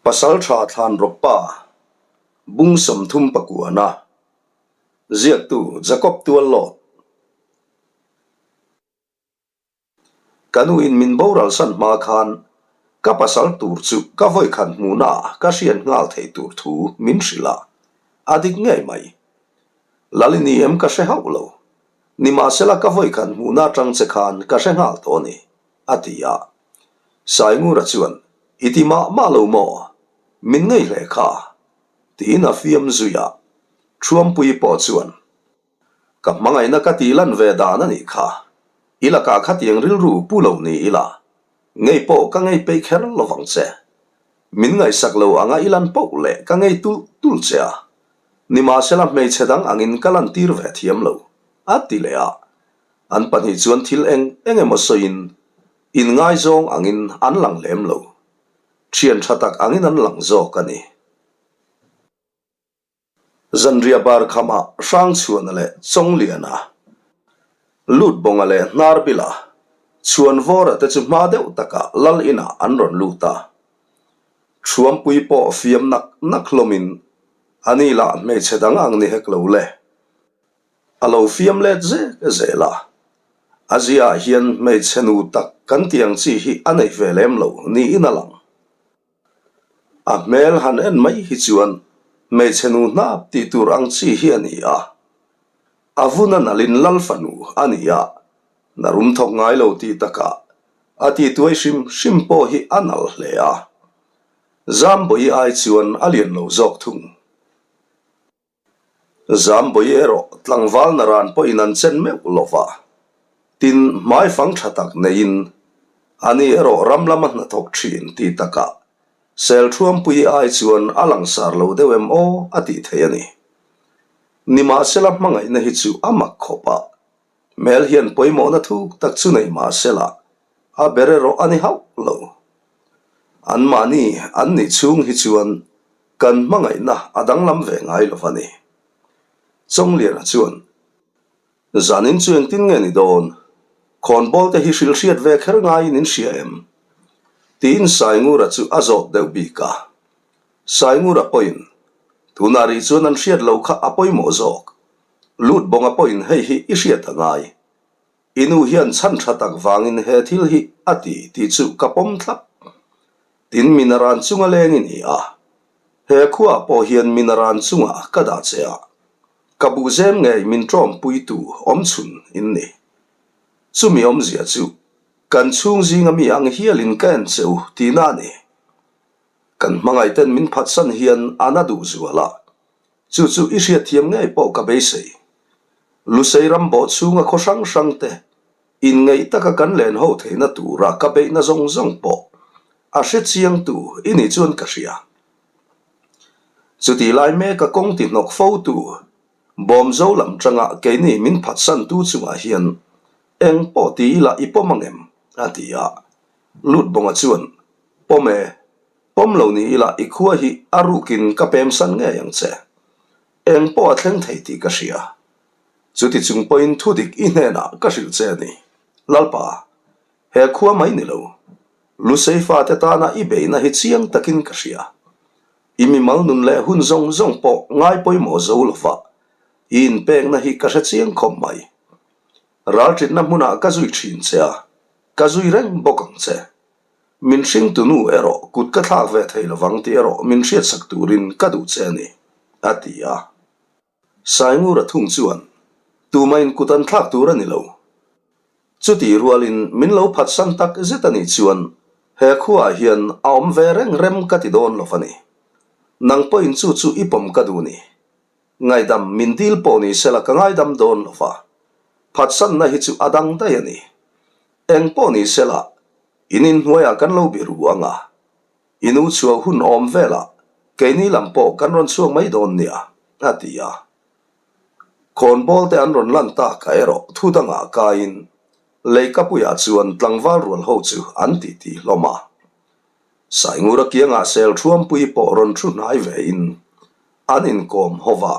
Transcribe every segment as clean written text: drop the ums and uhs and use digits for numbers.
Pasalṭha Thlanrawkpa, Bung 30 pakuana, Ziaktu Jacob Tuallawt. Ka nu in min boral san hma khan ka pasal tur chu ka vawikhat hmuhna ah ka hriat nghal thei tur thu min hrilh a, a dik ngei mai. Lal i ni em ka hre hauh lo. Nimahsela ka vawikhat hmuhna atang che khan ka hre nghal tawh a ni, a ti a. Saingura chuan, I ti mah mah lo maw? Min ngei hle kha, tiin a fiam zui a. Thuampuii pawh chuan, Ka hmangaihna ka tih lan ve dan a nih kha. I lakah khatiang rilru pu lo ni ila, ngei pawh ka ngei peih kher lovang che. Min ngaihsak lo anga i lan poh leh ka ngei tulh tulh che a. Nimahsela hmeichhe dang angin ka lantir ve thiam lo, a ti leh a. An pahnih chuan thil eng eng emaw sawiin inngaizawng angin an lang lem lo. Thian tha tak angin an lang zawk a ni. Zanriah bar khamah Hrangchhuana leh Chawngliana, Lutbawnga leh Hnarbila, Chhuanvawra te chu hma deuh takah Lal inah an rawn lut a. Thuampui pawh fiam nak nak hlawmin a ni lah hmeichhe dang ang ni hek lo le. A lo fiam let zek zel a. A ziaah hian hmeichhe nu tak kan tih ang chi hi a nei ve lem lo niin a lang. A hmel han en mai hi chuan hmeichhe nu hnap tih tur ang chi hi a ni a. A vun a nalhin lal fanu a ni a, na rum thawk ngai lo tih takah a tihtuai hrim hrim pawh hi a nal hle a. Zambawi ai chuan a lian lo zawk thung. Zambawi erawh tlangval naran pawhin an chen meuh lo va, tin hmaifang tha tak neiin ani erawh ram lama hnathawk thin tih takah Selthuampui ai chuan a langsar lo deuh em aw a tih theih a ni. Nimahsela hmangaihna hi chu a mak khawp a, hmel hian pawimawhna thuk tak chu nei mahsela a ber erawh a ni hauh lo. Anmahni an nih chhung hi chuan Kan hmangaihna a danglam ve ngai lo va ni. Chawngliana chuan, Zanin chu engtin nge ni dawn? Khawnbawl te hi hrilh hriat ve kher ngaiin in hria em? Tiin Saingura chu a zawt deuh bik a. Saingura pawhin, Tunah rih chuan an hriat lo kha a pawimawh zawk. Lutbawnga pawhin hei hi i hriat a ngai. I nu hian chhan tha tak vangin he thil hi a ti tih chu ka pawm thlap. Tin Minaran chunga leng i ni a, he khuaah pawh hian Minaran chungah ka dah che a, ka buhzem ngei min ṭawmpuitu awmchhun in ni. Chumi awmzia chu kan chhung zinga mi ang hialin ka en che u tihna a ni. Kan hmangaihten min phatsan hian a na duh zual a, Chu chu i hriatthiam ngei pawh ka beisei. Lusei ram bawh chhunga khaw hrang hrang te inngeih taka kan len ho theihna tura ka beihna zawng zawng pawh a hre chiangtu i nih chuan ka hria. Chutih lai meka kawng ti hnawk fo tu Bawmzo lam tanga keini min phatsantu chungah hian eng pawh ti ila i pawm angem? a ti a. Lutbawnga chuan, Pawm e, Pawm lo ni ila i khua hi a rukin ka pem san ngei ang che. Eng pawh a thleng thei tih ka hria. Chuti chung pawhin thu dik i hnenah ka hrilh che a ni. Lalpa, he khua mai ni lo. Lusei fate tana i beihna hi chiang takin ka hria. I mimal nun leh hun zawng zawng pawh ngai pawimawh zo lova i inpekna hi ka hre chiang khawp mai. Ralṭitna hmunah ka zui ṭhin che a, ka zui reng bawk ang che. Min hringtu nu erawh kut ka thlak ve thei lovang tih erawh min hriatsak turin ka duh che a ni, a ti a. Saingura thung chuan, Tumahin kut an thlak tur a ni lo. Chutih rualin min lo phatsan tak zet a nih chuan he khuaah hian a awm ve reng rem ka ti dawn lo va ni. Nang pawhin chu chu i pawm ka duh ni. Ngaidam min dil pawh ni sela ka ngaidam dawn lo va. Phatsanna hi chu a dang daih a ni. Eng pawh ni sela, in inhnuaiah kan lo be ru ang a, i nu chhuah hun awm velah keini lam pawh kan rawn chhuak mai dawn nia, a ti a. Khawnbawl te an rawn lan tak a erawh thu dangah kaiin Leikapuiah chuan tlangval rual ho chu an titi hlawm a. Saingura kiangah Selṭhuampui pawh rawn thu hnai vein an inkawm hova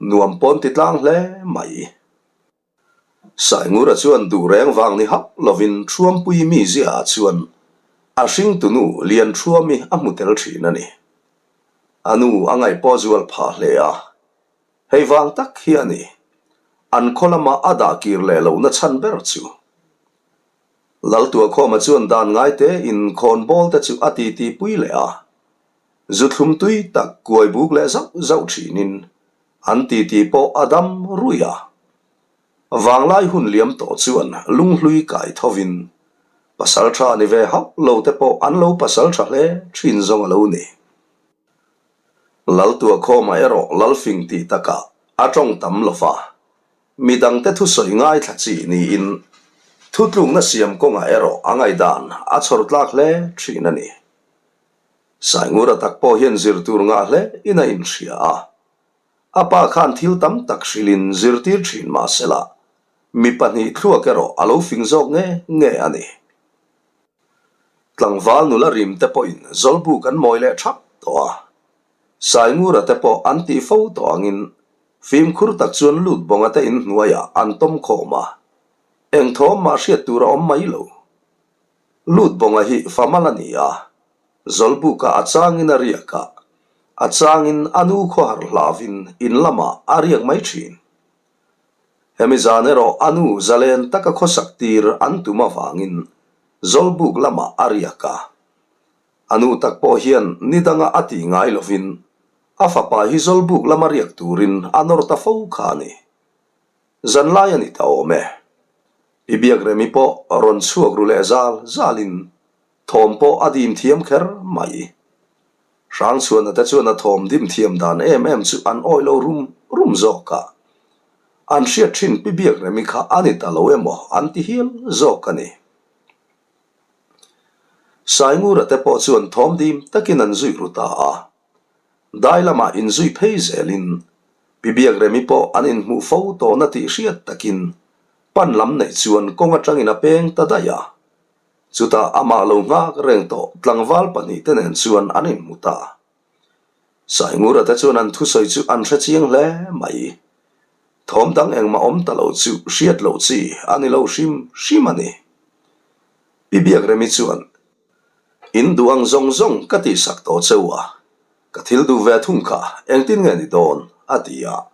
nuam pawn ti tlang hle mai. Saingura chuan duh reng vang ni hauh lovin Thuampui mi ziaah chuan A hringtunu Lianṭhuami a hmu tel ṭhin a ni. A nu a ngaih pawh zual phah hle a. Hei vang tak hi a ni. An khaw lama a dah kir leh lohna chhan ber chu. Laltuakhawma chuan dan ngai tein khawnbawl te chu a titi pui leh a. Zu thlum tui tak kuai buk leh zauh zauh ṭhinin an titi pawh a dam ruih a. Vanglai hun liam tawh chuan lunghlui kai thovin pasal tha ni ve hauh lo te pawh an lo pasal tha hle thin zawng a lo ni. Laltuakhawma erawh Lalfing tih takah a tawng tam lo va, midangte thusawi ngaithla chi niin thutlukna siam kawngah erawh a ngaihdan a chhawr tlak hle thin a ni. Saingura tak pawh hian zir tur ngah hle in a inhria a. A pa khan thil tam tak hrilhin zirtir thin mah sela, mi pahnih thluak erawh a lo fing zawk nge nge a ni. Tlangval nula rim te pawhin Zawlbuk an mawi leh thap tawh a, Saingura te pawh an tih fo tawh angin fimkhur tak chuan lut bawnga te inhnuaiah an tawm khawm a, eng thawm mah hriat tur a awm mai lo. Lut bawnga hi famal a ni a, Zawlbuka a changin a riak a, a changin a nu khawhar hlauvin in lamah a riak mai thin. Hemi zan erawh a nu zalen taka khawsak tir an tum avangin Zawlbuk lamah a riak a. A nu tak pawh hian ni danga a tih ngai lovin a fapa hi Zawlbuk lama riak turin a nawr ta fo kha a ni. Zanlai a ni ta awm e. I Biakremi pawh rawn chhuak ru leh zal zalin Thawm pawh a dim thiam kher mai. Hrangchhuana te chuan a thawm dim thiam dan em em chu an awih lo rum rum zawk a. An hriat thin pi Biakremi kha a ni ta lo emaw an ti hial zawk a ni. Saingura te pawh chuan thawm dim takin an zui ru ta a. Dai lamah inzui phei zelin Pi Biakremi pawh an inhmuh fo tawhna tih hriat takin pan lam nei chuan kawng atangin a peng ta daih a. Chutah amah lo nghak reng tawh tlangval pahnihte nen chuan an inhmu ta. Saingura te chuan an thusawi chu an hre chiang hle mai. Thawm dang engmah awm ta lo chu hriat loh chi a ni lo hrim hrim a ni. Pi Biakremi chuan, In duh ang zawng zawng ka tihsak tawh che u a, ka thil duh ve thung kha engtin nge ni dawn? a ti a.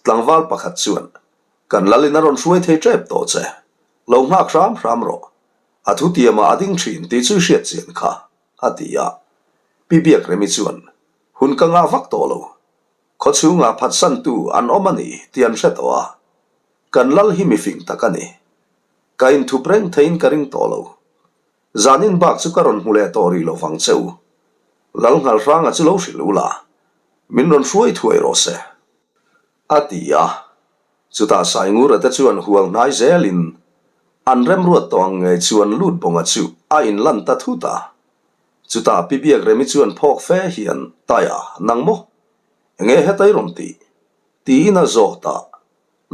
Tlangval pakhat chuan, Kan lalin a rawn hruai thei tep tawh che. Lo nghak hram hram rawh. A thutiamah a ding thin tih chu i hriat chian kha, a ti a. Pi Biakremi chuan, Hun ka ngah vak tawh lo. Khaw chhungah phatsantu an awm a ni tih an hre tawh a. Kan lal hi mifing tak a ni. Ka inthup reng theiin ka ring tawh lo. Zanin bak chu ka rawn hmu leh tawh rih lo vang che u. Lal Nghalhranga chu lo hrilh ula, min rawn hruai thuai rawh se. A ti a. Chutah Saingura te chuan hual hnai zelin an remruat tawh ang ngei chuan Lutbawnga chu a inlan ta thut a. Chutah Pi Biakremi chuan phawk fe hian, Taia, nang maw? Enge heta i rawn tih? Tiin a zawt a.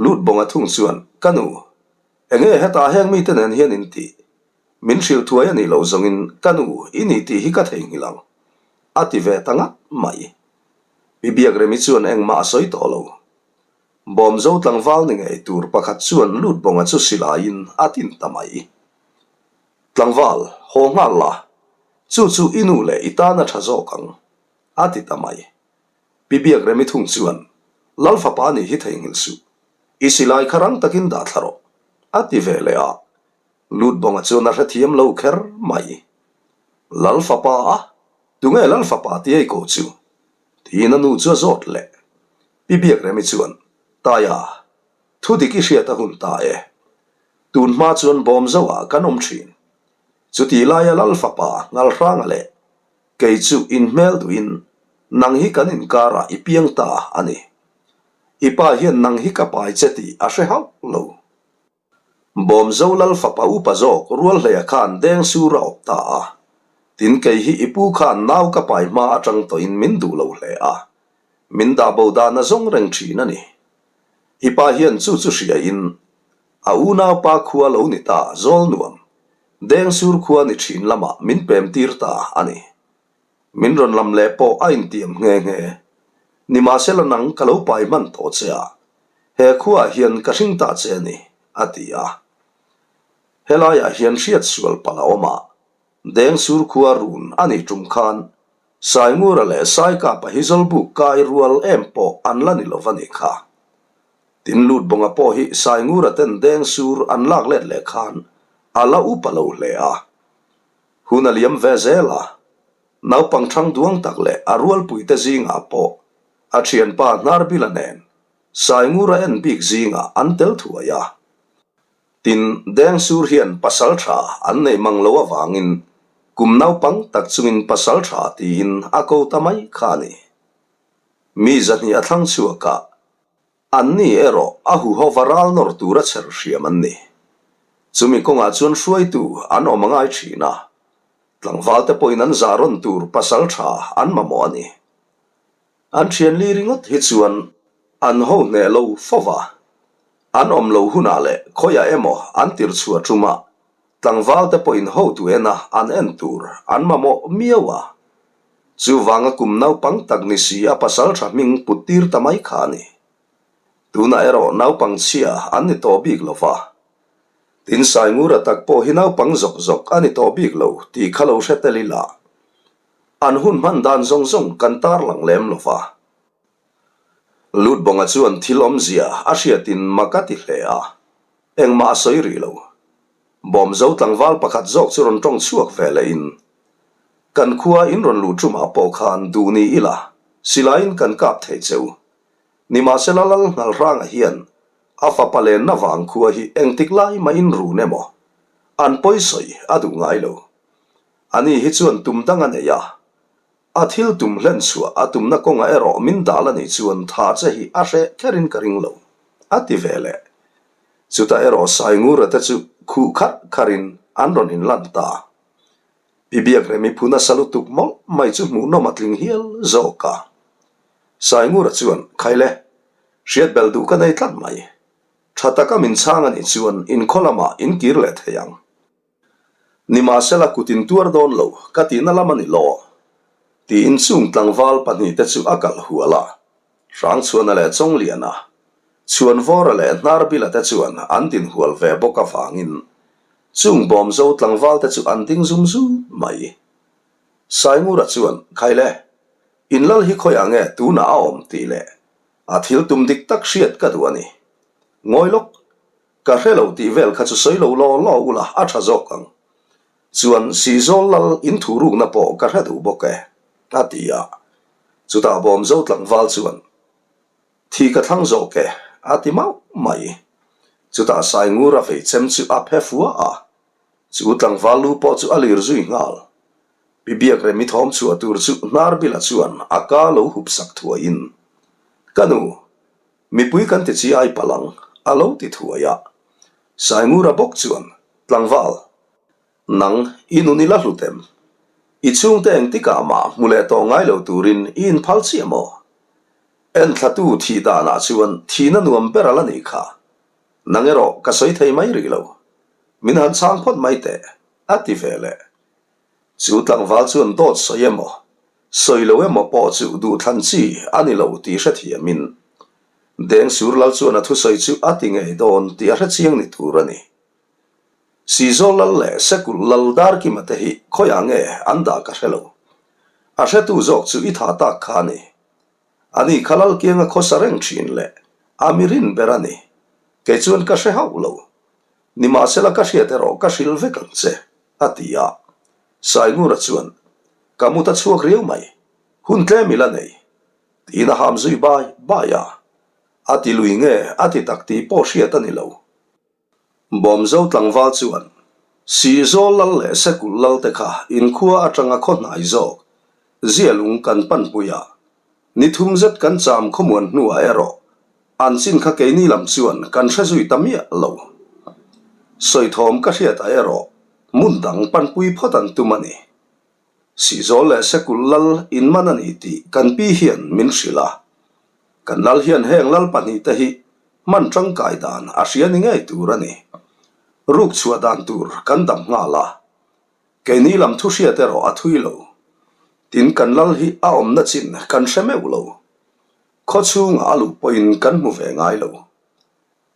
Lutbawnga thung chuan, Ka nu, enge hetah heng mite nen hian in tih? Min hrilh thuai a nih loh zawngin ka nu i ni tih hi ka theihnghilh ang, a ti ve ta ngat mai. Pi Biakremi chuan engmah a sawi tawh lo. Bawmzo tlangval ni ngei tur pakhat chuan Lutbawnga chu silaiin a tin ta mai. Tlangval, haw nghal la, chu chu i nu leh i tan a tha zawk ang, a ti ta mai. Pi Biakremi thung chuan, Lal fapa nih hi theihnghilh suh, i silai kha rang takin dah thla rawh, a ti ve leh a. Lutbawnga chuan a hrethiam lo kher mai. Lal fapa a? Tunge Lal fapa ti ei ko chu? Tiin a nu chu a zawt leh. Pi Biakremi chuan, Taia, thu dik i hriat a hun ta e. Tun hma chuan bawm zoah kan awm thin. Chutih laia Lal fapa Ngalhranga leh kei chu inhmel duhin nang hi kan inkarah i piang ta a ni. I pa hian nang hi ka pai che tih a hre hauh lo. Bawmzo lal fapa upa zawk Rualhleia khan deng sur a awp ta a. Tin kei hi i pu khan nau ka pai hma atang tawhin min duh lo hle a. Min dah bo dan a zawng reng thin a ni. I pa hian chu chu hria in a unaupa khua lo ni ta zawl nuam deng sur khua ni thin lamah min pem tir ta a ni. Min rawn lam leh pawh a intiam nghe nghe. Nimahsela nang ka lo pai hman tawh che a, he khuaah hian ka hring ta che a ni, a ti a. Helaiah hian hriat sual palh a awm a. Dengsur khua run a nih tum khan Saingura leh Saikapa hi Zawlbuk kai rual em pawh an la ni lova nih kha. Tin Lutbawnga pawh hi Saingura ten Dengsur an lak let leh khan a la upa lo hle a. Hun a liam ve zel a, naupang thang duang tak leh a rualpuite zingah pawh a thianpa Hnarbila nen Saingura en bik zingah an tel thuai a. Tin, Dengsur hian pasal tha an nei mang lo avangin kum naupang tak chungin pasal tha tiin a ko ta mai kha a ni. Mi zahnih a thlang chhuak a, anni erawh a huhova ral nawr tura chher hriam an ni. Chumi kawngah chuan hruaitu an awm a ngai thin a, tlangvalte pawhin an zah rawn tur pasal tha an mamawh a ni. An thian li ringawt hi chuan an ho hneh lo fo va, an awm lo hunah leh khawiah emaw an tir chhuah ṭuma tlangvalte pawhin hotu ena an en tur an mamawh miau a. Chuvanga kum naupang tak ni si a pasal ṭha hming put tir ta mai kha a ni. Tunah erawh naupang chhia an ni tawh bik lo va. Tin Saingura tak pawh hi naupang zawk zawk a ni tawh bik lo tih kha lo hre tel ila. An hun hman dan zawng zawng kan tarlang lem lo va. Lutbawnga chuan thil awmzia a hriatin mak a ti hle a, engmah a sawi rih lo. Bawmzo tlangval pakhat zawk chu rawn tawng chhuak ve lehin, Kan khua in rawn luh ṭumah pawh khan duh ni ila, silaiin kan kap thei che u. Nimahsela Lal Nghalhranga hian a fapa lenna vang khua hi engtik lai mahin run emaw an pawi sawi a duh ngai lo. Ani hi chuan tum dang a nei a, a thil tum hlen chhuah a tumna kawngah erawh min dal a nih chuan tha che hi a hreh kherin ka ring lo, a ti ve leh. Chutah erawh Saingura te chu khuh kharh kharhin an rawn inlan ta. Pi Biakremi phu nasa lutuk mawlh mai chu hmuhnawm a tling hial zawk a. Saingura chuan, Khaile, hriat belh duh ka nei tlat mai. Tha taka min chhang a nih chuan inkhaw lamah inkir leh thei ang. Nimahsela kut in tuar dawn lo ka tihna lam a ni law? Tiin chung tlangval pahnihte chu a kalh hual a. Hrangchhuana leh Chawngliana, Chhuanvawra leh Hnarbila te chuan an din hual ve bawk avangin chung bawmzo tlangvalte chu an ding zum zut mai. Saingura chuan, Khaile, in lal hi khawiah nge tunah a awm tih leh a thil tum dik tak hriat ka duh a ni. Ngawi lawk, Ka hre lo tih vel kha chu sawi lo law law ula a tha zawk ang. Chuan Sihzawl lal in thu rukna pawh ka hre duh bawk e, a ti a. Chutah Bawmzo tlangval chuan, Thi ka thlang zawk e, a ti mauh mai. Chutah Saingura vei chem chu a phe fua a, chu tlangval lu pawh chu a lir zui nghal. Pi Biakremi thawm chhuah tur chu Hnarbila chuan a ka lo hup sak thuaiin, Ka nu, Mipui kan ti chi ai palh ang, a lo ti thuai a. Saingura bawk chuan, Tlangval, nang i nun i la hlut em? I chhungte engtikah mah hmu leh tawh ngai lo turin i inphal chiah maw? Enthlatu thih danah chuan thihna nuam ber a la nih kha. Nang erawh ka sawi thei mai rih lo. Min han chhang phawt mai teh, a ti ve leh. Chu tlangval chuan dawt sawi emaw, sawi lo emaw pawh chu duhthlan chi a ni lo tih hrethiamin Dengsur Lal chuan a thusawi chu a ti ngei dawn tih a hrechiang ni tur a ni. Sizawl Lal leh Sekulh Lal Darkima te hi khawiah nge an dah ka hre lo. A hretu zawk chu i tha tak kha a ni. Ani kha Lal kianga khawsa reng thin leh a mi rin ber a ni. Kei chuan ka hre hauh lo. Nimahsela ka hriat erawh ka hrilh vek ang che. A ti a. Saingura chuan, Ka mut a chhuak riau mai, hun tlem i la nei, tiin a ham zui bai bai a. A ti lui nge a ti tak tih pawh hriat a ni lo. Bawmzo tlangval chuan, Sihzawl lal leh Sekulh lal te kha inkhua atanga khaw hnai zawk, Zialung kan panpui a. Ni thum zet kan cham khawmuan hnuah erawh an chin kha keini lam chuan kan hre zui ta miah lo. Sawithawm ka hriatah erawh hmun dang panpui phawt an tum a ni. Sihzawl leh Sekulh lal inman a ni tih kan pi hian min hrilh a. Kan lal hian heng lal pahnihte hi hman tangkai dan a hria ni ngei tur a ni. Ruk chhuah dan tur kan dam nghal a. Keini lam thu hriat erawh a thui lo. Tin kan lal hi a awmna chin kan hre meuh lo. Khaw chhungah a luh pawhin kan hmu ve ngai lo.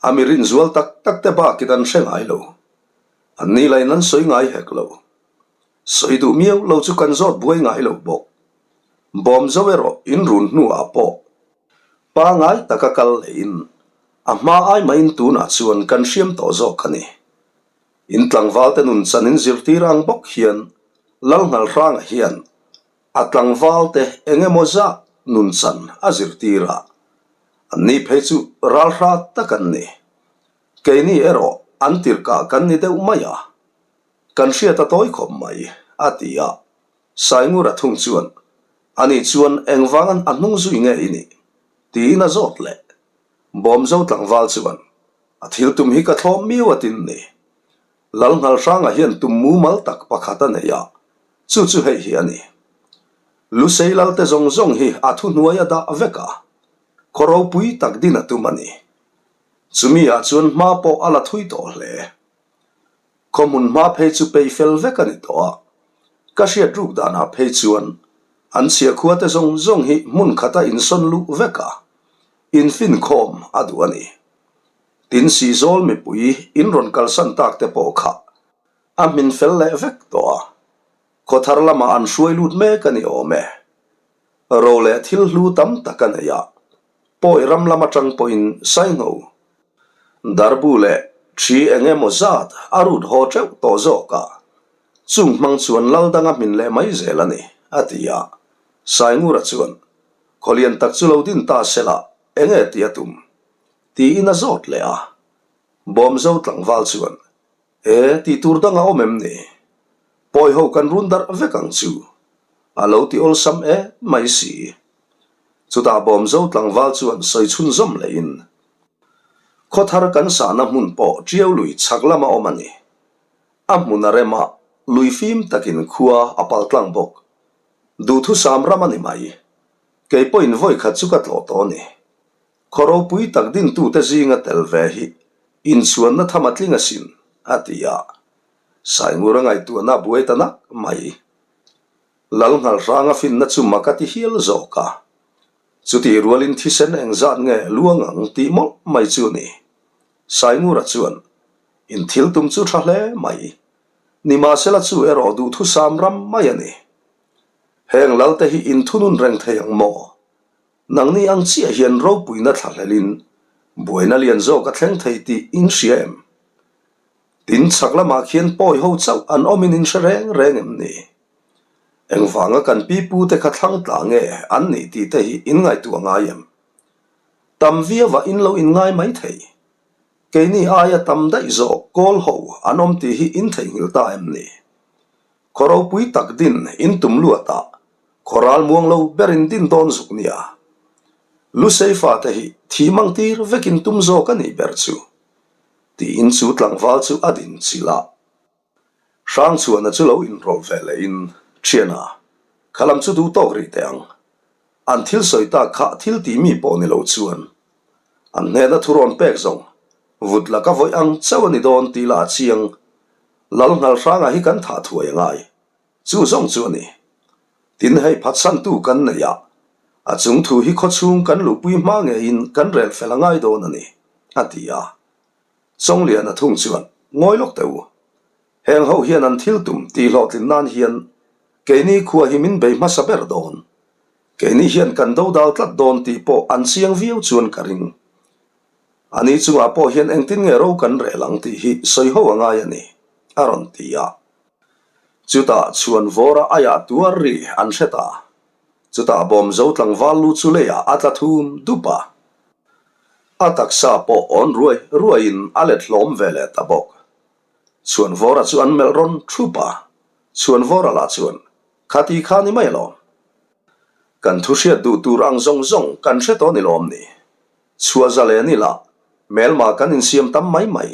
A mi rinzual tak tak te bakin an hre ngai lo. An ni lain an sawi ngai hek lo. Sawi duh miau lo chu kan zawt buai ngai lo bawk. Bawmzo erawh in run hnuah pawh pangai taka kal lehin a hma ai mahin tunah chuan kan hriam tawh zawk a ni. In tlangvalte nun chan in zirtir ang bawk hian Lalnghalhranga hian a tlangvalte eng emaw zah nun chan a zirtir a, anni phei chu ralhrat tak an ni. Keini erawh an tirhkah kan ni deuh mai a, kan hriat a tawi khawp mai, a ti a. Saingura thung chuan, Ani chuan engvangan a hnung zui nge i nih? tiin a zawt leh. Bawmzo tlangval chuan, A thil tum hi ka thlawm miau a tin ni. Lalnghalhranga hian tum mumal tak pakhat a nei a, chu chu hei hi a ni. Lusei lalte zawng zawng hi a thuhnuai a dah vek a, khaw ropui tak din a tum a ni. Chumi ah chuan hma pawh a la thui tawh hle. Khaw hmun hma phei chu pei fel vek a ni tawh a, ka hriat ruk danah phei chuan an chhiakhua te zawng zawng hi hmun khata insawn luh vek a, infinkhawm a duh a ni. Tin Sihzawl mipui in rawn kalsan tak te pawh kha a hmin fel leh vek tawh a, khawthar lamah an hruai lut mek a ni awm e. Ro leh thil hlu tam tak a nei a, pawi ram lam atang pawhin Saingho, Darbu leh Thi eng emaw zat a rut haw teuh tawh zawk a, chung hmang chuan lal dang a hmin leh mai zel a ni, a ti a. Saingura chuan, Khawlian tak chu lo din ta sela, eng nge tih a tum? Tiin a zawt leh a. Bawmzo tlangval chuan, E, tih tur dang a awm em ni? Pawi ho kan run darh vek ang chu. A lo ti awlsam e mai si. Chutah Bawmzo tlangval chuan sawi chhunzawm lehin, Khawthar kan sahna hmun pawh Tiau lui chhak lama awm a ni. A hmun a rem a, lui fim takin khua a paltlang bawk. Duhthusam ram a ni mai. Kei pawhin vawi khat chu ka tlawh tawh a ni. Khaw ropui tak dintute zinga tel ve hi inchhuanna tham a tling asin, a ti a. Saingura ngaihtuahna a buai ta nak mai. Lalnghalhranga finna chu mak a ti hial zawk a. Chutih rualin thisen engzat nge luang ang tih mawlh mai chu a ni. Saingura chuan, In thil tum chu tha hle mai. Nimahsela chu erawh duhthusam ram mai a ni. Heng lalte hi inthunun reng thei ang maw? Nangni ang chiah hian ropuina thlahlelin buaina lian zawk a thleng thei tih in hria em? Tin, chhak lamah khian pawi ho chauh an awmin in hre reng reng em ni? Engvanga kan pi pute kha thlang tla nge an nih tih te hi in ngaihtuah ngai em? Tam viauah in lo in ngai mai thei. Keini aia tam daih zawk kawl ho an awm tih hi in theihnghilh ta em ni? Khaw ropui tak din in tum luat ah khaw ral muang lo ber in din dawn zuk nia. Lusei fate hi thi mang tir vek in tum zawk a nih ber chu. Tiin chu tlangval chu a din chilh a. Hrangchhuana chu lo inrawlh ve leh in, Thiana, kha lam chu duh tawk rih teh ang. An thil sawi tak kha thil tih mi pawh ni lo chuan an hnena thu rawn pek zawng vut laka vawih ang chauh a ni dawn tih lah a chiang. Lalnghalhranga hi kan thah thuai a ngai. Chu zawng chu a ni. Tin hei phatsantu kan nei a, a chung thu hi khawchhung kan luhpui hma ngeiin kan rel fel a ngai dawn a ni, a ti a. Chawngliana thung chuan, Ngawi lawk teh u. Heng ho hian an thil tum tih hlawhtlin nan hian keini khua hi min bei hmasa ber dawn. Keini hian kan dodal tlat dawn tih pawh an chiang viau chuan ka ring. Ani chungah pawh hian engtin nge ro kan rel ang tih hi sawi ho a ngai a ni, a rawn ti a. Chutah chhuan vawra aiah tuar ri an hre ta. Chutah bawmzo tlangval lu chu leiah a tla thum dup a. A taksa pawh awn ruai ruaiin a let hlawm ve leh ta bawk. Chhuan vawra chu an melh rawn thup a. Chhuan vawra lah chuan, Khati kha ni mai alawm. Kan thu hriat duh tur ang zawng zawng kan hre tawh ni lawm ni. Chhuah za leh ni lah, hmelma kan insiam tam mai mai.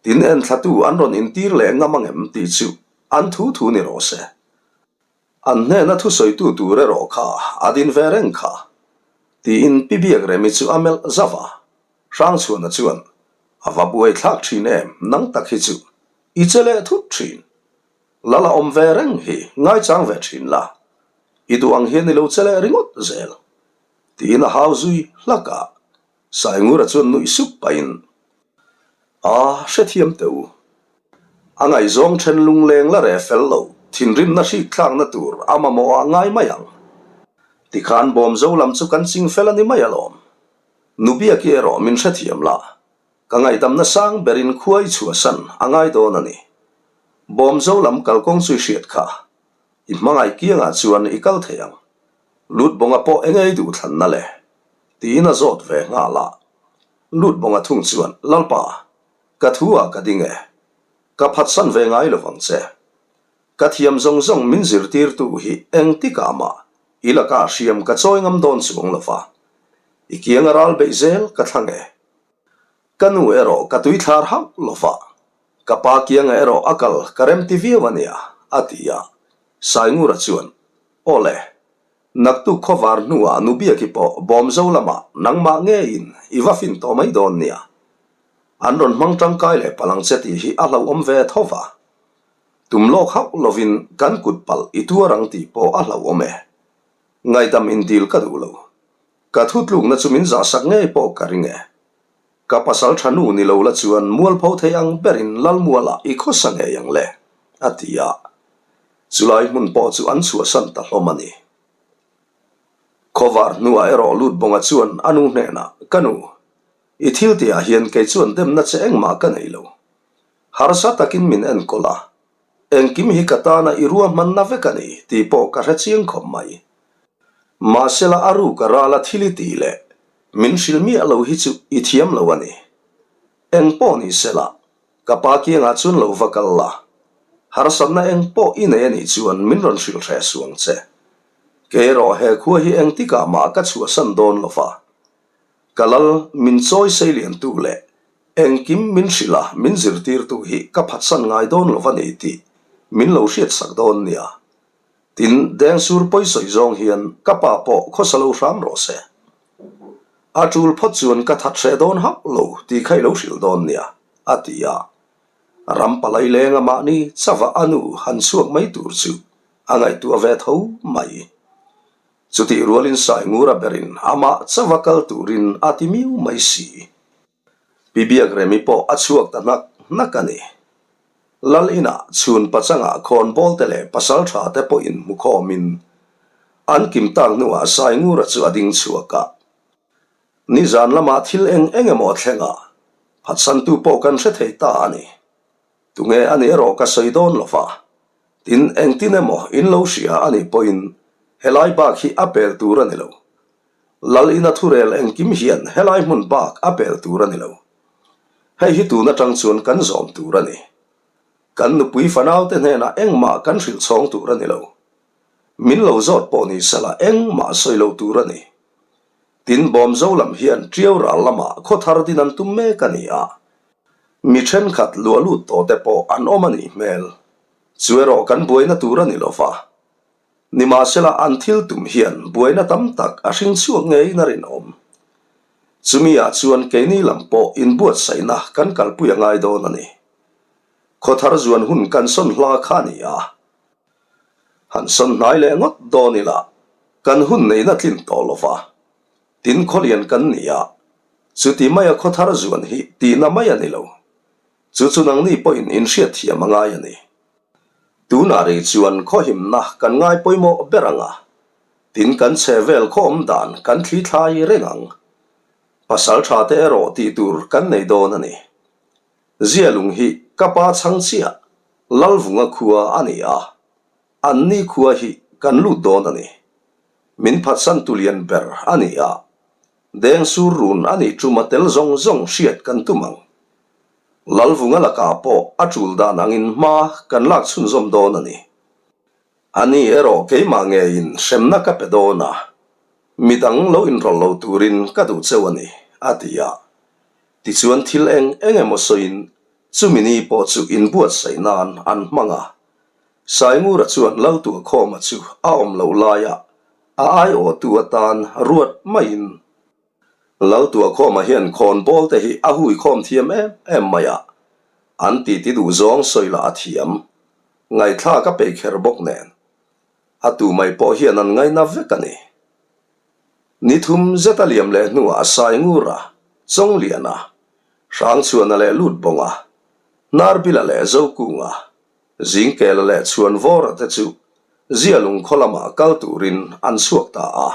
Tin enthlatu an rawn intir leh ngam angem tih chu an thu thu ni rawh se. An hnena thusawitu tur erawh kha a din ve reng kha, tiin Pi Biakremi chu a melh zauh a. Hrangchhuana chuan, A va buai thlak thin em, nang tak hi chu i che leh thut thin. Lal a awm ve reng hi ngaichang ve thin la, i duh ang hian i lo che leh ringawt zel. Tiin a hau zui hlak a, Saingura chuan nuih sup pahin, A, hrethiam teh u. A ngaihzawng then lungleng la reh fel lo. thinrimna hrik thlakna tur a mamawh ah ngai mai ang. Tikhan Bawmzo lam chu kan ching fel a ni mai alawm. Nubiaki erawh min hrethiam la, ka ngaihdamna sang berin khua i chhuahsan a ngai dawn a ni. Bawmzo lam kalkawng chu i hriat kha. I hmangaih kiangah chuan i kal thei ang. Lutbawnga pawh enge i duh thlanna le? Tiin a zawt ve nghal a. Lutbawnga thung chuan, Lalpa, ka thu ah ka ding e. Ka phatsan ve ngai lo vang che. Ka thiam zawng zawng min zirtirtu hi engtikah mah i lakah hriam ka chawi ngam dawn chuang lo va. I kianga ral beih zel ka thlang e. Ka nu erawh ka tuithlar hauh lo va. Ka pa kianga erawh a kal ka remti viau a nia, a ti a. Saingura chuan, Aw le, naktuk khawvar hnuah Nubiaki pawh Bawmzo lamah nangmah ngeiin i va fin tawh mai dawn nia. An rawn hmang tangkai leh palang che tih hi a hlauhawm ve tho va. Tum lawk hauh lovin kan kut palh i tuar ang tih pawh a hlauhawm e. Ngaihdam indil ka duh lo. Ka thutlukna chu min zahsak ngei pawh ka ring e. Ka pasal tha nu ni lo la chuan mualpho thei ang berin Lalmualah i khawsa ngei ang le, a ti a. Chulai hmun pawh chu an chhuahsan ta hlawm a ni. Khawvar hnuah erawh Lutbawnga chuan a nu hnenah, Ka nu, i thil tihah hian kei chuan demna che engmah ka nei lo. Harsa takin min enkawl a, engkim hi ka tana i ruahmanna vek a ni tih pawh ka hre chiang khawp mai. Mahsela a ruk a rala thil i tih leh min hrilh miah lo hi chu i thiam lo a ni. Eng pawh ni sela, ka pa kiangah chuan lo va kal la. Harsatna eng pawh i nei a nih chuan min rawn hrilh hreh suang che. Kei erawh he khua hi engtikah mah ka chhuahsan dawn lo va. Ka lal min chawi sei liantu leh Engkim min hrilh a, min zirtirtu hi ka phatsan ngai dawn lo va ni tih min lo hriatsak dawn nia. Tin, Dengsur pawisawi zawng hian ka pa pawh khawsa lo hram rawh se. A tul phawt chuan ka that hreh dawn hauh lo tih kha i lo hrilh dawn nia, a ti a. Ram palai lenga mahni chava a nu han chhuak mai tur chu a ngaihtuah ve tho mai. Chutih rualin Saingura berin amah chava kal turin a ti miu mai si. Pi Biakremi pawh a chhuak ta hnak hnak a ni. Lal inah chhun pachangah khawnbawl te leh pasal tha te pawh in hmu khawmin an kim tak hnuah Saingura chu a ding chhuak a. Nizan lamah thil eng eng emaw a thleng a, phatsantu pawh kan hre thei ta a ni. Tunge a nih erawh ka sawi dawn lo va, tin engtin emaw in lo hria a nih pawhin helai bak hi a pel tur a ni lo. Lal ina thurel engkim hian helai hmun bak a pel tur a ni lo. Hei hi tun atang chuan kan zawm tur a ni. Kan nupui fanaute hnenah engmah kan hrilh chhawng tur a ni lo. Min lo zawt pawh ni sela engmah sawi lo tur a ni. Tin Bawmzo lam hian Tiau ral lamah khaw thar din an tum mek a ni a. Mi thenkhat luah lut tawh te pawh an awm a nih hmel. Chu erawh kan buaina tur a ni lo va. Nimahsela an thil tum hian buaina tam tak a hring chhuak ngeiin a rinawm. Chumi ah chuan keini lam pawh inbuatsaihna kan kalpui a ngai dawn a ni. Khawthar zuan hun kan sawn hla kha a ni a. Han sawn hnai leh ngawt dawn ila kan hun neihna tlin tawh lo va. Tin khawlian kan ni a, chuti maia khawthar zuan hi tihna mai a ni lo. Chu chu nangni pawhin inhriatthiam a ngai a ni. Tunah rih chuan khawhimna kan ngai pawimawh ber ang a, tin kan chhe vel khaw awm dan kan thli thlai reng ang. Pasal tha te erawh tih tur kan nei dawn a ni. Zialung hi ka pa chhang chiah Lalvunga khua a ni a, anni khua hi kan lut dawn a ni. Min phatsan tu lian ber a ni a, Dengsur run a nih ṭuma tel zawng zawng hriat kan tum ang. Lalvunga lakah pawh a ṭul dan angin hma kan lak chhunzawm dawn a ni. A ni erawh keimah ngeiin hremna ka pe dawn a, midang lo inrawlh lo turin ka duh cheu a ni, a ti a. Tichuan thil eng eng emaw sawiin chumi ni pawh chu inbuatsaih nan an hmang a. Saingura chuan Laltuakhawma chu a awm loh laiah a aiawhtu atan ruat maiin Laltuakhawma hian khawnbawl te hi a huikhawm thiam em em mai a, an titi duh zawng sawi lah a thiam. Ngaihthlak a peih kher bawk nen. A tu mai pawh hian an ngaina vek a ni. Ni thum zet a liam leh hnuah Saingura, Chawngliana, Hrangchhuana leh Lutbawnga, Hnarbila leh Zokunga. Zingkela leh Chhuanvawra te chu Zialung khaw lamah kal turin an chhuak ta a.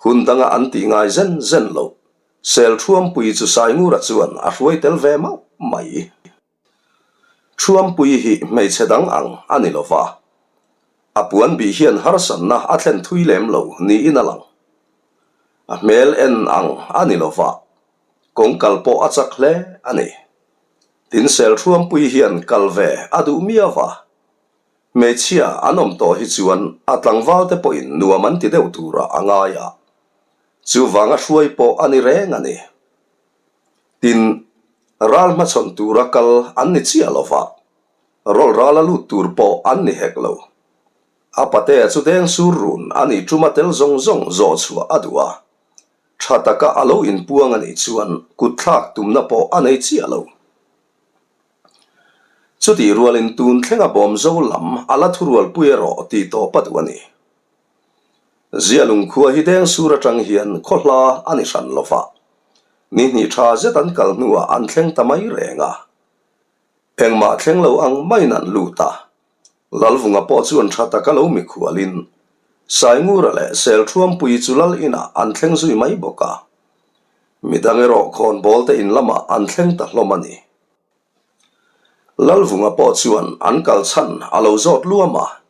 Hun danga an tih ngai zen zen loh, Selṭhuampui chu Saingura chuan a hruai tel ve mauh mai. Ṭhuampui hi hmeichhe dang ang a ni lo va, a puan bih hian harsatna a thlen thui lem lo niin a lang. A hmel en ang a ni lo va, kawng kal pawh a chak hle a ni. Tin Selṭhuampui hian kal ve a duh miau va, hmeichhia an awm tawh hi chuan a tlangval te pawhin nuam an ti deuh turah a ngai a, chuvanga hruai pawh a ni reng a ni. Tin, ral hmachhawn tura kal an ni chiah lo va, rawlh rala lut tur pawh an ni hek lo. A patea chu deng sur run a nih ṭuma tel zawng zawng zawh chhuah a duh a, ṭha taka a lo inpuang a nih chuan kut thlak tumna pawh a nei chiah lo. Chutih rualin tun thlenga bawmzo lam a la thurualpui erawh tih tawp a duh a ni. Zialung khua hi deng sur atang hian khaw hla a ni hran lo va, ni hnih tha zet an kal hnuah an thleng ta mai reng a. Engmah thleng lo ang maiin an lut a, Lalvunga pawh chuan tha taka lo mikhualin Saingura leh Selṭhuampui chu lal inah an thleng zui mai bawk a. Midang erawh khawnbawl te in lamah an thleng ta hlawm a ni. Lalvunga pawh chuan an kal chhan a lo zawt luam a,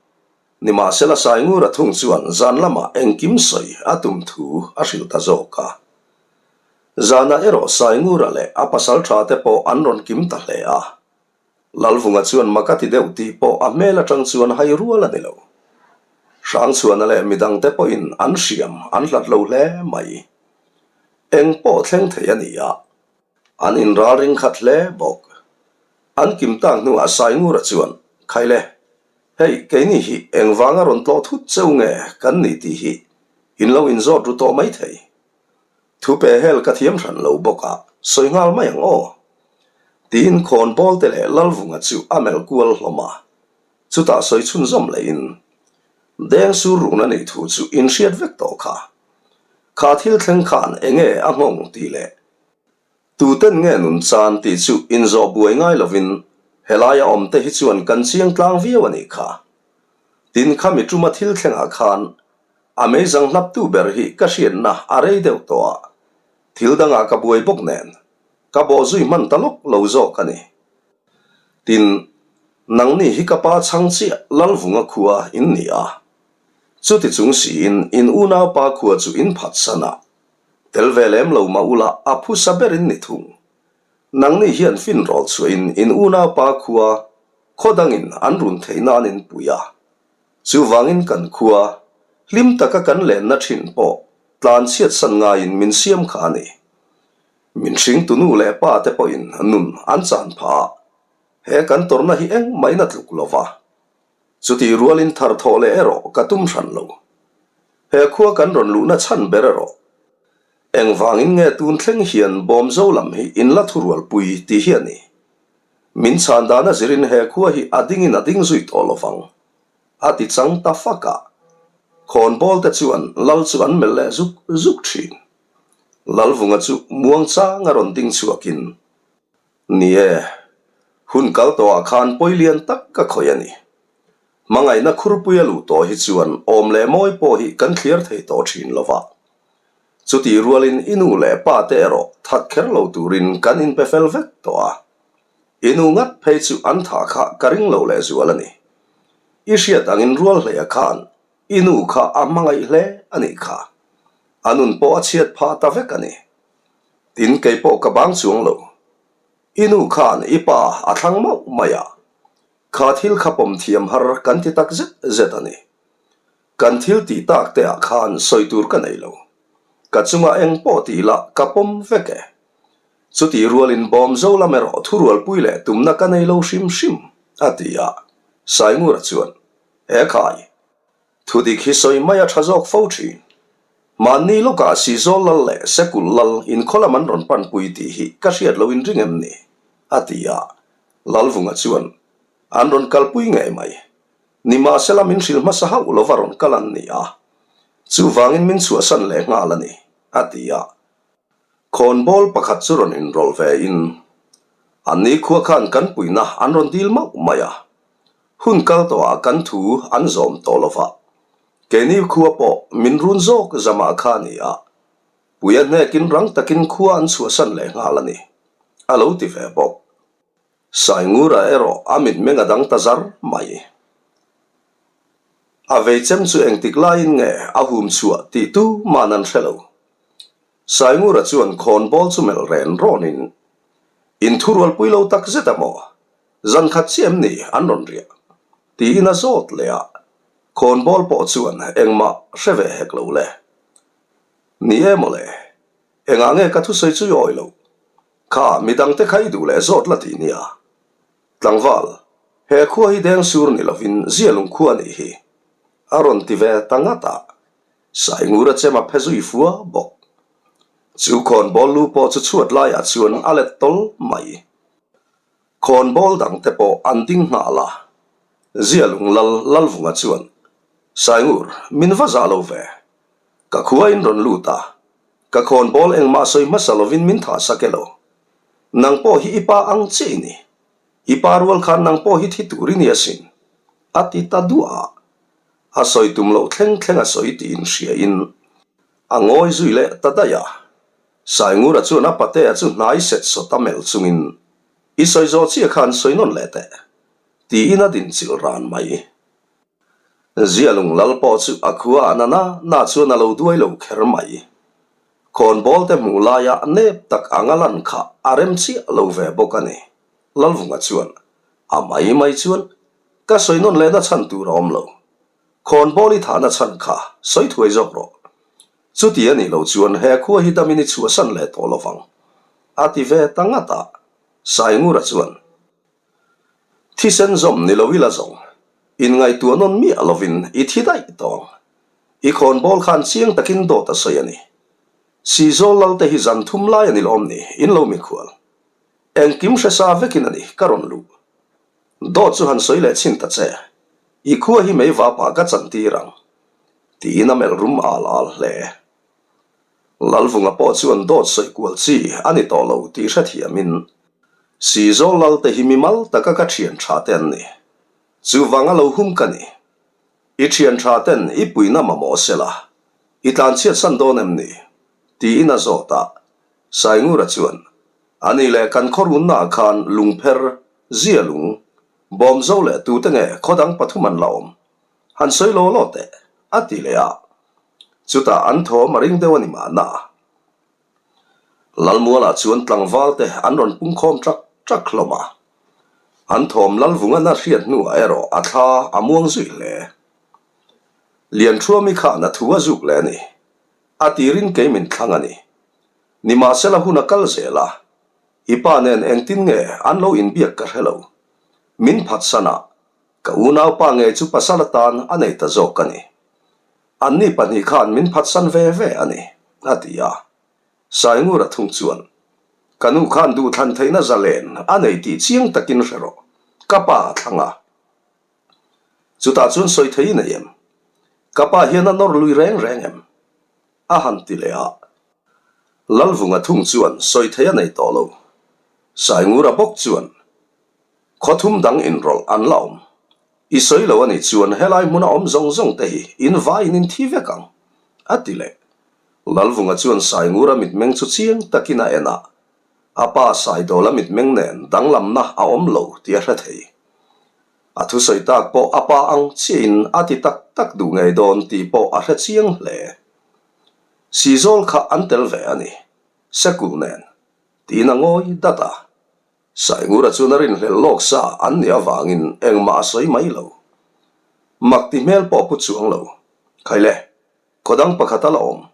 nimahsela Saingura thung chuan zan lamah engkim sawi a tum thu a hrilh ta zawk a. Zanah erawh Saingura leh a pasal tha te pawh an rawn kim ta hle a. Lalvunga chuan mak a ti deuh tih pawh a hmel atang chuan hai rual a ni lo. Hrangchhuana leh midangte pawhin an hriam an hlat lo hle mai. Eng pawh thleng thei a ni a. An inralring khat hle bawk. An kim tak hnuah Saingura chuan, Khaile, hei keini hi engvanga rawn tlawh thut cheu nge kan ni tih hi in lo inzawt ru tawh mai thei. Thu pe hel ka thiam hran lo bawk a, sawi nghal mai ang aw. Tiin khawnbawl te leh Lalvunga chu a melh kual hlawm a. Chutah sawi chhunzawm lehin, Deng sur run a nih thu chu in hriat vek tawh kha. Kha thil thleng khan enge a nghawng tih leh Tuten nge nun chan tih chu inzawh buai ngai lovin helaia awmte hi chuan kan chiang tlang viau a nih kha. Tin khami tuma thil thlengah khan a meizang hlaptu ber hi ka hriatna a rei deuh tawh a, thil dangah ka buai bawk nen ka bawh zui hman ta lawk lo zawk a ni. Tin, nangni hi ka pa chhang chiah Lalvunga khua in ni a, chuti chung siin in unaupa khua chu in phatsan a, Tel ve lem lo mah ula a phusa ber in ni thung. Nangni hian fin rawl chhuahin in unaupa khua khaw dangin an run theih nan in pui a. Chuvangin kan khua, hlim taka kan lenna thin pawh tlan chhiatsan ngaiin min siam kha a ni. Min hringtu nu leh pa te pawhin nun an chan phah a, he kan tawrhna hi engmah in a tluk lo va. Chutih rualin thar thawh leh erawh ka tum hran lo. He khua kan rawn luhna chhan ber erawh. Engvangin nge tun thleng hian Bawmzo lam hi in la thurualpui tih hi a ni. Min chhan dan a zirin he khua hi a dingin a ding zui tawh lovang. A ti chang ta fak a. Khawnbawl te chuan Lal chu an melh leh zuk zuk thin. Lalvunga chu muangchang a rawn ding chhuakin. Ni e, hun kal tawhah khan pawi lian tak ka khawih a ni. Hmangaihna khurpui a luh tawh hi chuan awm leh mawi pawh hi kan thliar thei tawh thin lo va. Chutih rualin i nu leh pa te erawh that kher lo turin kan inpe fel vek tawh a. I nu ngat phei chu an thah kha ka ring lo lehzual a ni. I hriat angin rual hleia khan i nu kha a hmangaih hle a nih kha. A nun pawh a chhiat phah ta vek a ni. Tin kei pawh ka bang chuang lo. I nu khan i pa a thlang mauh mai a, kha thil kha pawm thiam har kan ti tak zet zet a ni. Kan thil tih tak te ah khan sawi tur ka nei lo. Ka chungah eng pawh tih lah ka pawm vek e. Chutih rualin bawm zo lam erawh thurualpui leh tumna ka nei lo hrim hrim, a ti a. Saingura chuan, He khai, Thu dik hi sawi mai a tha zawk fo thin. Mahni lawkah Sizawl lal leh Sekul lal inkhaw lam an rawn panpui tih hi ka hriat lo in ring em ni? a ti a. Lalvunga chuan, An rawn kalpui ngei mai. Nimahsela min hrilh hmasa hauh lova rawn kal an ni a. Chuvangin min chhuahsan leh nghal a ni, a ti a. Khawnbawl pakhat chu rawn inrawlh ve in, An ni khua khan kan puihna an rawn dil mauh mai a. Hun kal tawhah kan thu an zawm tawh lo va, keini khua pawh min run zawk zamah kha a ni a, Puia hnekin rang takin khua an chhuahsan leh nghal a ni, a lo ti ve bawk. Saingura erawh a mitmeng a dang ta zar mai. A vei chem chu engtik laiin nge a hum chhuah tih tu man an hre lo. Saingura chuan khawnbawl chu melh ren rawnin, In thurualpui lo tak zet a maw? Zan khat chiah em ni an rawn riah? Tiin a zawt leh a, khawnbawl pawh chuan engmah hre ve hek lo le. Ni e mawle, engah nge ka thusawi chu i awi loh? Kha midangte kha i duh leh zawt la tih nia. Tlangval, he khua hi deng sur ni lovin zia lungkhua a nih hi, a rawn ti ve ta ngat a, Saingura chem a phe zui fua bawk. Chu khawnbawl lu pawh chu chhuat laiah chuan a let tawl mai. Khawnbawl dangte pawh an ding nghal a, zia lung lal Lalvunga chuan, Saingur, min va zah lo ve. Ka khua in rawn lut a, ka khawnbawl engmah sawi hmasa lovin min thah sak e lo. Nang pawh hi i pa ang chiah i ni. I pa rual khan nang pawh hi thi tur i ni asin, a ti ta duah a. A sawi tum loh thleng thleng a sawi tiin hriain a ngawi zui leh ta daih a. Saingura chuan a patea chu hnai set sawt a melh chungin, I sawi zawh chiah khan sawi nawn leh teh, tiin a dinchilh ran mai. Zialung lal pawh chu a khua a na na na chuan a lo duai lo kher mai. Khawnbawl te hmuh laia nep tak anga lan kha a rem chiah lo ve bawk a ni. Lalvunga chuan a mai mai chuan ka sawi nawn lehna chhan tur a awm lo. Khawnbawl i thahna chhan kha sawi thuai zawk rawh. Chuti a nih loh chuan he khua hi damin i chhuahsan leh tawh lovang, a ti ve ta ngat a. Saingura chuan. Thisen zawm ni lo ila zawng, inngaihtuah nawn miah lovin i thi daih tawng. I khawnbawl khan chiang takin dawt a sawi a ni. Sizawl lalte hi zan thum lai a ni lawm ni, in lo mikhual. Engkim hre sa vekin a ni, ka rawn luh. Dawt chu han sawi leh chhin ta che, i khua hi mei vapah ka chantir ang, tiin a melh rum al al hle. Lalvunga pawh chuan dawt sawi kual chi a ni tawh lo tih hrethiamin Sizawl Lalte hi mimal taka ka thian tha te an ni. Chuvanga lo hum ka ni. I thian tha ten i puina mamawh sela, i tlanchhiat san dawn em ni? tiin a zawt a. Saingura chuan, A ni leh kan khaw runnaah khan lungpher, zia lung, bawmzo leh tute nge khaw dang pathum an la awm? Han sawi law law teh, a ti leh a. Chutah an thawm a ring deuh a ni mahna. Lalmualah chuan tlangval te an rawn pungkhawm ṭak ṭak hlawm a. An thawm Lalvungan a hriat hnuah erawh a thla a muang zui hle. Lianṭhuami khan a thu a zuk leh a ni. A tirin kei min thlang a ni. Nimahsela hun a kal zel a. I pa nen engtin nge an lo inbiak ka hre lo. Min phatsan a, Ka unaupa ngei chu pasal atan a nei ta zawk a ni. Anni pahnih khan min phatsan ve ve a ni, a ti a. Saingura thung chuan, Ka nu khan duhthlan theihna zalen a nei tih chiang takin hre rawh, ka pa a thlang a. Chutah chuan sawi thei i nei em? Ka pa hian a nawr lui reng reng em? A han ti leh a. Lalvunga thung chuan sawi thei a nei tawh lo. Saingura bawk chuan, Khaw thum dang inrawlh an la awm. I sawi lo a nih chuan helai hmuna awm zawng zawng te hi in vaiin in thi vek ang, a ti leh. Lalvunga chuan Saingura mitmeng chu chiang takin a en a, a pa Saidawla mitmeng nen danglamna a awm lo tih a hre thei. A thusawi tak pawh a pa ang chiahin a ti tak tak duh ngei dawn tih pawh a hre chiang hle. Sizawl kha an tel ve a ni, Sekul nen, tiin a ngawi dat a. Saingura chuan a rinhlelh lawk sa an nih avangin engmah a sawi mai lo. Mak ti hmel pawh pu chuang lo. Khaile, khaw dang pakhat a la awm,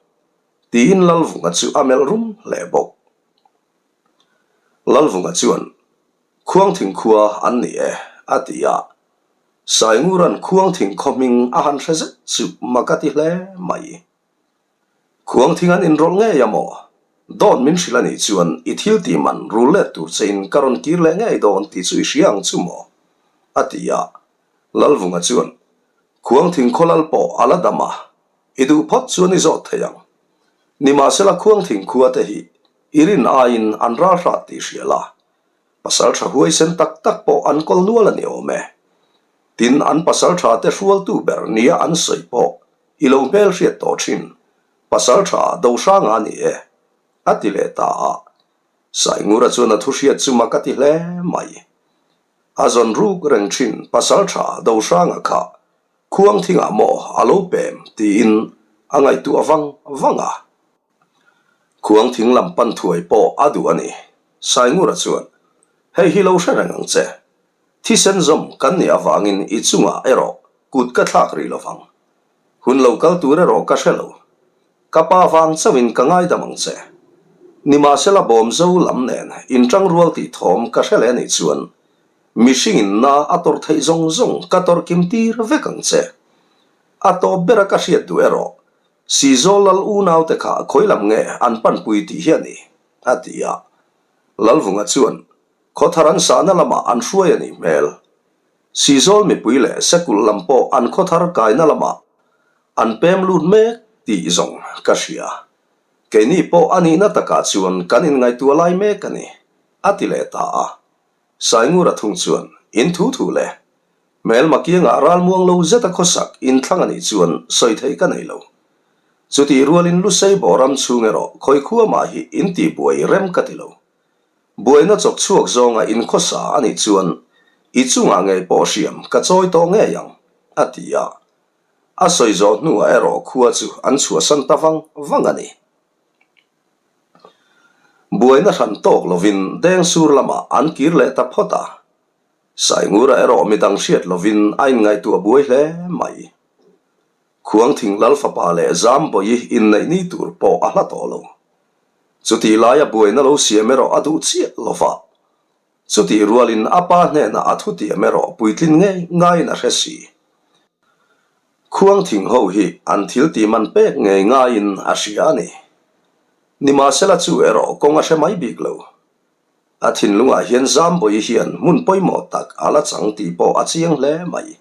tiin Lalvunga chu a melh rum hle bawk. Lalvunga chuan, Khuangthing khua an ni e, a ti a. Saingura'n Khuangthing khaw hming a han hre zet chu mak a ti hle mai. Khuangthing an inrawlh ngei a maw? Dawt min hrilh a nih chuan i thil tih man rul let tur chein ka rawn kir leh ngei dawn tih chu i hria ang chu maw? a ti a. Lalvunga chuan, Khuangthing khaw lal pawh a la dam a, i duh phawt chuan i zawt thei ang. Nimahsela Khuangthing khua te hi i rin aiin an ral hrat tih hria la, pasal tha huaisen tak tak pawh an kawl nual a ni awm e. Tin, an pasalṭhate hrualtu ber nia an sawi pawh i lo hmelhriat tawh ṭhin, pasalṭha Dohranga a ni e, a ti leh ta a. Saingura chuan a thuhriat chu mak a ti hle mai. A zawn ruk reng ṭhin pasalṭha Dohranga kha Khuangthingah maw a lo pem tiin a ngaihtuah vang vang a. Khuangthing lam pan thuai pawh a duh a ni. Saingura chuan, Hei hi lo hre reng ang che. Thisen zawm kan nih avangin i chungah erawh kut ka thlak rih lovang. Hun lo kal tur erawh ka hre lo. Ka pa vang chauhin ka ngaidam ang che. Nimahsela bawmzo lam nen inṭang rual tih thawm ka hre leh anih chuan mihringin na a tawrh theih zawng zawng ka tawrh kim tir vek ang che. A tawp bera ka hriat duh erawh Sizawl lal unaute kha khawi lam nge an panpui tih hi a ni, a ti a. Lalvunga chuan Khawthar an sahna lamah an hruai a nih hmel. Sizawl mipui leh Sekulh lam pawh an khawthar kaina lamah an pem lut mek tih zawng ka hria. Keini pawh a nihna takah chuan kan inngaihtuah lai mek a ni, a ti leh ta a. Saingura thung chuan, In thu thu le. Hmelma kiangah ralmuang lo zeta khawsak inthlang a nih chuan sawi theih ka nei lo. Chutih rualin Lusei bawram chhung erawh khawi khua mah hi intihbuai rem ka ti lo. Buaina chawk chhuak zawnga inkhawsa a nih chuan i chungah ngei pawh hriam ka chawi tawh ngei ang, a ti a. A sawi zawh hnuah erawh khua chu an chhuahsan ta vang vang a ni. Buaina hran tawk lovin Dengsur lamah an kir leh ta phawt a. Saingura erawh midang hriat lovin a inngaihtuah buai hle mai. Khuangthing Lal fapa leh Zambawi inneih ni tur pawh a hla tawh lo. Chutih laia buaina lo siam erawh a duh chiah lo va. Chutih rualin a pa hnenah a thutiam erawh puitlin ngei ngaiin a hre si. Khuangthing ho hi an thil tih man pek ngei ngaiin a hria a ni. Nimahsela chu erawh kawng a hre mai bik lo. A thinlungah hian Zambawi hian hmun pawimawh tak a la chang tih pawh a chiang hle mai.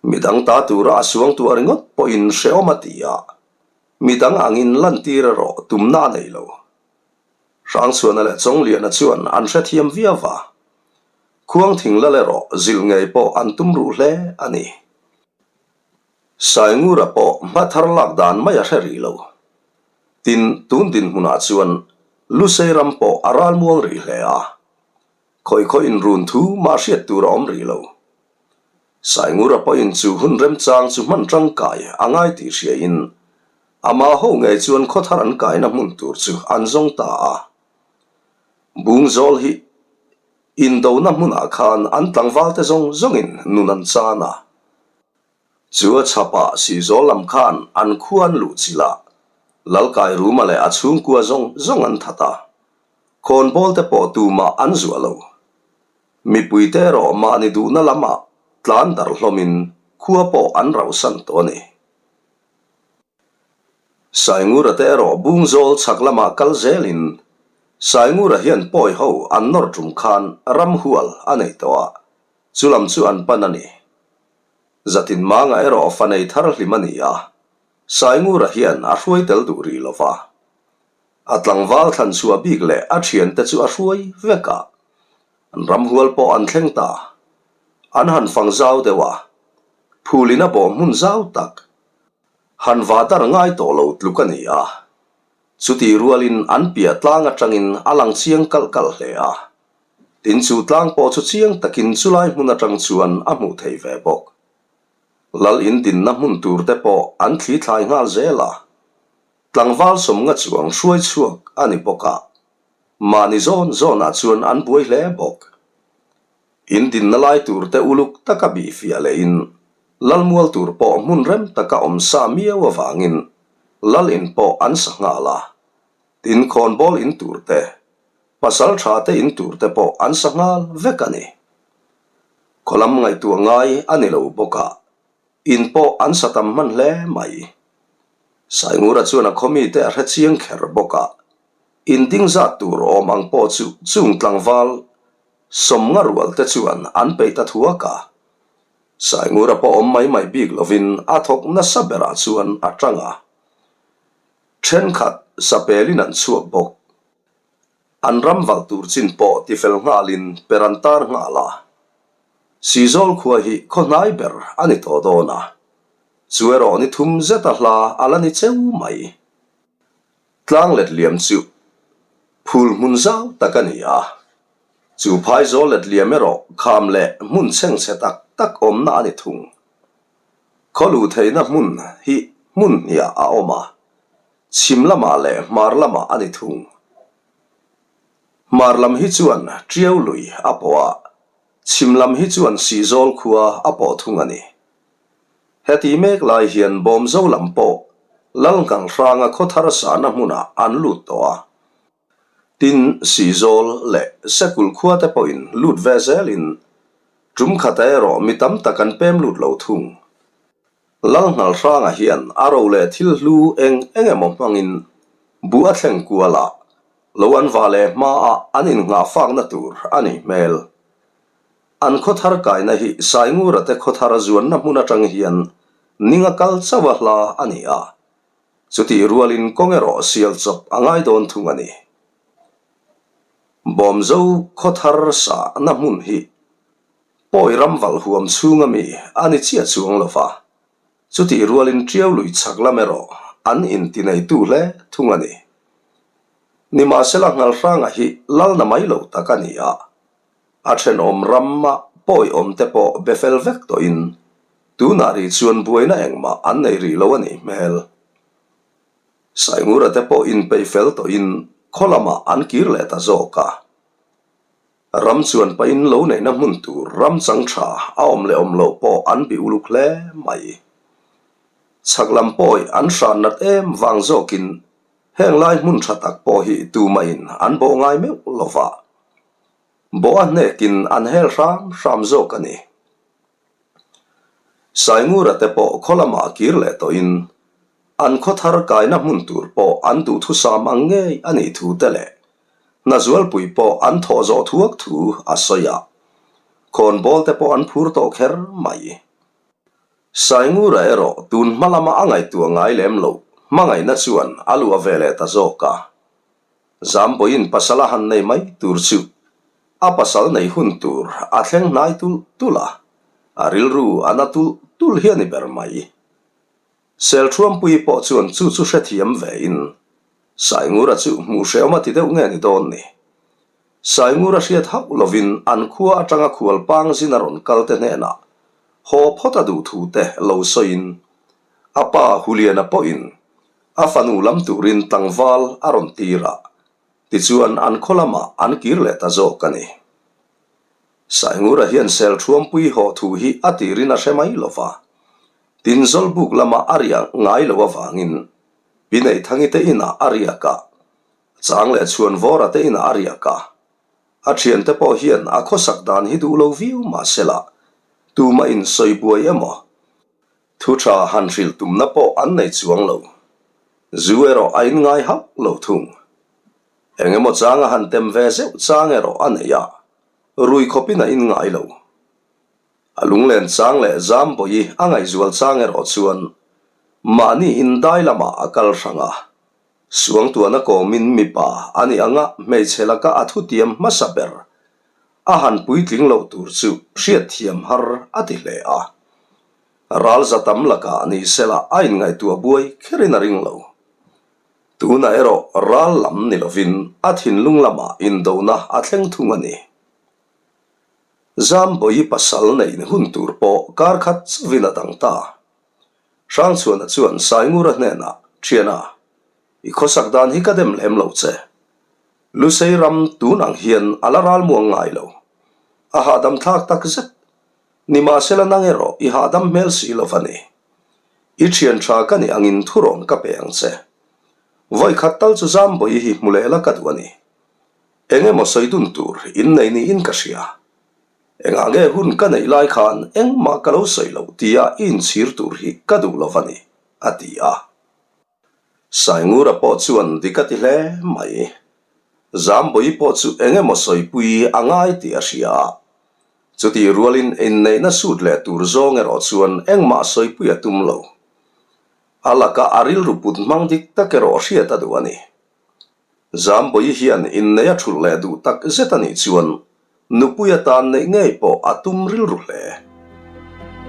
Midang ta tura a suangtuah ringawt pawhin hrehawm a ti a, midang angin lantir erawh tumna a nei lo. Hrangchhuana leh Chawngliana chuan an hrethiam viau va, Khuangthing lal erawh zilh ngei pawh an tum ruh hle a ni. Saingura pawh hma thar lak dan mai a hre rih lo. Tin, tun dinhmunah chuan Lusei ram pawh a ralmuang rih hle a. Khawi khawi inrun thu mah hriat tur a awm rih lo. Saingura pawhin chu hun remchang chu hman tangkai a ngai tih hriain amah ho ngei chuan khawthar an kaina hmun tur chu an zawng ta a. Bungzawl hi indona hmunah khan an tlangvalte zawng zawngin nun an chan a. Chu a chhapah Sizawl lam khan an khua an luh chilh a, Lalkairuma leh a chhungkua zawng zawng an that a. Khawnbawl te pawh tumah an zuah lo. Mipuite erawh mahni duhna lamah tlan darh hlawmin khua pawh an rauhsan tawh a ni. Saingura te erawh Bungzawl chhak lamah kal zelin Saingura hian pawi ho an nawr tum khan ramhual a nei tawh a, chu lam chu an pan a ni. Zatin manga erawh fa nei thar hlim a ni a, Saingura hian a hruai tel duh rih lo va. A tlangval thlan chhuah bik leh a thiante chu a hruai vek a, an ramhual pawh an thleng ta. An han fang zau deuh a, phulin a bawh hmun zau tak. Han va dar ngai tawh lo tluk a ni a, chutih rualin an piah tlang atangin a lang chiang kalh kalh hle a. Tin chu tlang pawh chu chiang takin chulai hmun atang chuan a hmuh theih ve bawk. Lal in dinna hmun tur te pawh an thli thlai nghal zel a. Tlangval sawmnga chuang hruai chhuak a ni bawk a, mahni zawn zawnah chuan an buai hle bawk. In dinna lai tur te uluk taka bih fiah lehin Lalmual tur pawh hmun rem taka awm sa miau avangin Lal in pawh an sa nghal a. Tin khawnbawl in tur te, pasal tha te in tur te pawh an sa nghal vek a ni. Khawlam ngaihtuah ngai a ni lo bawk a, in pawh an sa tam hman hle mai. Saingura chuan a khawmite a hre chiang kher bawk a, in ding zat tur awm ang pawh chu chung tlangval sawmnga rual te chuan an peih ta thuak a. Saingura pawh awm mai mai bik lovin a thawk nasa berah chuan a tang a. Thenkhat sapelin an chhuak bawk. An ram valh tur chin pawh tifel nghalin per an tar nghal a. Sizawl khua hi khaw hnai ber a ni tawh dawn a, chu erawh ni thum zeta hla a la ni cheu mai. Tlang letliam chu phul hmun zau tak a ni a, chu phaizawl letliam erawh kham leh hmun chhengchhe tak tak awmna a ni thung. Khaw luh theihna hmun hi hmun hniah a awm a, chhim lamah leh hmar lamah a ni thung. Hmar lam hi chuan Tiau lui a pawh a, chhim lam hi chuan Sihzawl khua a pawh thung a ni. Heti mek lai hian Bawmzo lam pawh Lalnganghranga khawthar sahna hmunah an lut tawh a. Tin, Sihzawl leh Sekul khua te pawhin lut ve zelin tum khata erawh mi tam tak an pem lut lo thung. Lalnghalhranga hian a ro leh thil hlu eng eng emaw hmangin buh a thleng kual a, lo an va leh hmaah an innghah fakna tur a nih hmel. An khawthar kaina hi Saingura te khawthar zuanna hmun atang hian ning a kal chauh a hla a ni a, chutih rualin kawng erawh sial chawp a ngai dawn thung a ni. Bawmzo khawthar sahna hmun hi Pawi ram valh huam chhunga mi a ni chiah chuang lo va, chutih rualin Tiau lui chhak lam erawh an intineitu hle thung a ni. Nimahsela Nghalhranga hi lalna mai lo tak a ni a, a thenawm rama pawi awm te pawh be fel vek tawhin tunah rih chuan buaina engmah an nei rih lo a nih hmel. Saingura te pawh inpeih fel tawhin khaw lamah an kir leh ta zawk a. Ram chuan pahin lo neihna hmun tur ram chang tha a awm leh awm loh pawh an bih uluk hle mai. Chhak lam pawi an hran nat em vang zawkin heng lai hmun tha tak pawh hi tumahin an bawh ngai meuh lo va, bawh a hnekin an hel hram hram zawk a ni. Saingura te pawh khaw lamah kir leh tawhin an khaw thar kaina hmun tur pawh an duhthusam ang ngei a nih thu te leh Hnazualpui pawh an thawh zawh thuak thu a sawi a, khawnbawl te pawh an phur tawh kher mai. Saingura erawh tun hma lama a ngaihtuah ngai lem loh hmangaihna chuan a luah ve leh ta zawk a. Zambawiin pasal a han nei mai tur chu a pasal nei hun tur a thleng hnai tulh tulh a, a rilru a na tulh tulh hi a ni ber mai. Selṭhuampui pawh chuan chu chu hrethiam vein Saingura chu hmuh hrehawm a ti deuh nge ni dawn ni? Saingura hriat hauh lovin an khua atanga khual pang zin a rawn kal te hnenah haw phawt a duh thu te lo sawiin a pa Huliana pawhin a fanu lam turin tlangval a rawn tir a, tichuan an khaw lamah an kir leh ta zawk a ni. Saingura hian Selṭhuampui haw thu hi a tirin a hre mai lo va, tin Zawlbuk lama a riah ngai lo avangin Pi Neihthangite inah a riak a, Chang leh Chhuanvawra te inah a riak a. A thiante pawh hian a khawsak dan hi duh lo viau mah sela, tumah in sawi buai emaw, thu tha han hrilh tumna pawh an nei chuang lo. Zu erawh a inngai hauh lo thung. Eng emaw chang a han tem ve zeuh chang erawh a nei a, rui khawpin a inngai lo. A lunglen chang leh Zambawi a ngaihzual chang erawh chuan mahni indai lamah a kal hrang a, Suangtuahna kawmin mipa a nih anga hmeichhe laka a thutiam hmasa ber a han puitling loh tur chu hriatthiam har a ti hle a. Ral za tam lakah ni sela a inngaihtuah buai kherin a ring lo. Tunah erawh ral lam ni lovin a thinlung lamah indona a thleng thung a ni. Zambawi pasal neih hun tur pawh kar khat chauhin a dang ta. Hrangchhuana chuan Saingura hnenah, Thiana, i khawsak dan hi ka dem lem lo che. Lusei ram tun ang hian a la ral muang ngai lo. A hahdam thlak tak zet. Nimahsela nang erawh i hahdam hmel si lo va ni. I thian tha ka nih angin thurawn ka pe ang che. Vawi khat tal chu Zambawi hi hmu leh la ka duh a ni. Eng emaw sawi dun tur innei niin ka hria. Engah nge hun ka neih lai khan engmah ka lo sawi loh tia i inchhir tur hi ka duh lo va ni, a ti a. Saingura pawh chuan dik a ti hle mai. Zambawi pawh chu eng emaw sawipui a ngai tih a hria a. Chutih rualin inneihna sut leh tur zawng erawh chuan engmah sawipui a tum lo. A laka a rilru put hmang dik tak erawh hriat a duh a ni. Zambawi hian inneih a thulh leh duh tak zet a nih chuan Nupui atan neih ngei pawh a tum rilru hle.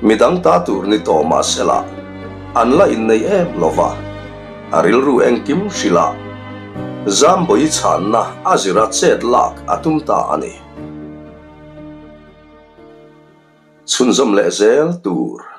Midang ta tur ni tawh mah sela, an la innei em lo va, a rilru engkim hrilh a, Zambawi chhanna a zira chet lak a tum ta a ni. Chhunzawm leh zel tur.